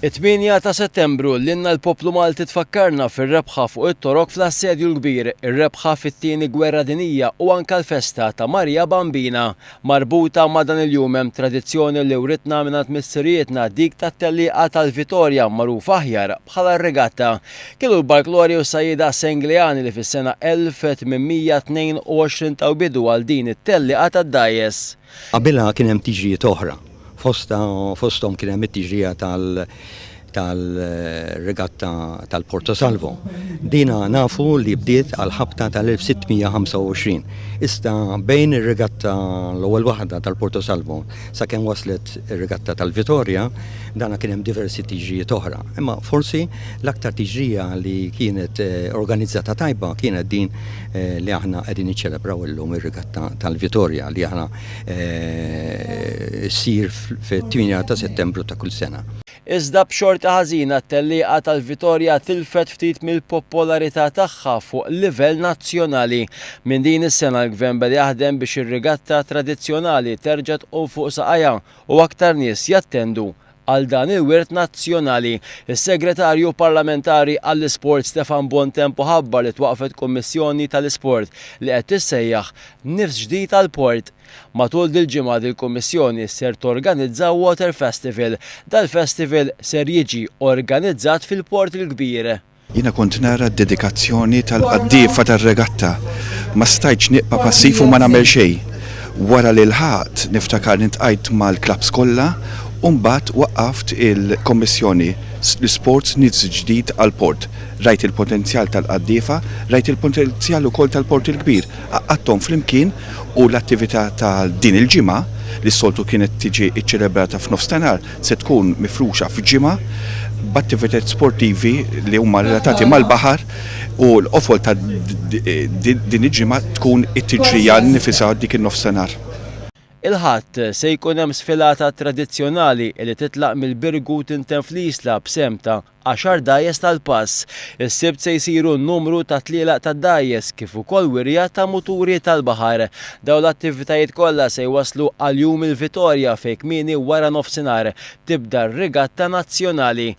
It-8 ta' Settembru lilna l-poplu Malti tfakkarna fir-rebħa fuq it-Torok fl-Assedju l-Kbir, ir-rebħa fit-Tieni Gwerra Dinjija u anke l-festa ta' Marija Bambina. Marbuta ma' dan il-jum hemm tradizzjoni li writna mingħand missirijietna dik tat-tellieqa tal-Vitorja magħrufa aħjar bħala r-Regatta. Kienu l-Barklori u s-sajjieda Sengleani li fis-sena 1822 taw bidu għal din it-tellieqa tad-dgħajjes. Qabilha kien hemm tiġrijiet oħra. Fosthom kien hemm it-tiġrija tal tal-regatta tal-Porto Salvo. Dina nafu li bdiet għal-ħabta tal-1625. Issa bejn ir-regatta l-ewwel waħda tal-Porto Salvo sakemm waslet ir-regatta tal-Vitorja, dana kien hemm diversi tiġrijiet oħra. Imma forsi l-aktar tiġrija li kienet eh, organizzata tajba kienet din eh, li aħna qegħdin niċċelebraw illum ir-regatta tal-Vitorja li aħna eh, ssir fit-8 ta' Settembru ta' kull sena. Iżda b'xorti ħażina t-tellieqa tal-Vitorja tilfet ftit mill-popolarità tagħha fuq livell nazzjonali. Minn din is-sena l-Gvern beda jaħdem biex ir-regatta tradizzjonali terġa' tqum fuq saqajha u aktar nies jattendu għal dan il-wirt nazzjonali. Is-Segretarju Parlamentari għall-Isport Stefan Buontempo ħabbar li twaqqfet Kummissjoni tal-Isport li qed tissejjaħ Nifs Ġdid għall-Port. Matul dil-ġimgħa dil-Kummissjoni ser torganizza Water Festival. Dal-festival ser jiġi organizzat fil-Port il-Kbir. Jiena kont nara d-dedikazzjoni tal-qaddiefa tar-regatta. Ma stajtx nibqa' passiv u ma nagħmel xejn. Wara li lħaqt, niftakar iltqajt mal-klabbs kollha u mbagħad waqqaft il-Kommissjoni l-Isports Nifs Ġdid għall-Port. Rajt il-potenzjal tal-qaddiefa, rajt il-potenzjal ukoll tal-Port il-Kbir. Għaqqadthom flimkien u l-attività ta' din il-ġimgħa, li s-soltu kienet tiġi ċċelebrata f'nofs ta' nhar, se tkun mifruxa f'ġimgħa b'attivitajiet sportivi li huma relatati mal-baħar u l-qofol ta' din il-ġimgħa tkun it-tiġrija nnifisha dik in-nofsinhar. Il-Ħadd se jkun hemm sfilata tradizzjonali li titlaq mill-Birgu u tintemm fl-Isla b'sehem ta' għaxar dgħajjes tal-pass. Is-Sibt se jsiru numru ta' tlielaq ta' dgħajjes kif ukoll wirja ta' muturi tal-baħar. Dawn l-attivitajiet kollha se jwasslu għal Jum il-Vitorja fejn kmieni waranofsinhar tibda r-Regatta Nazzjonali.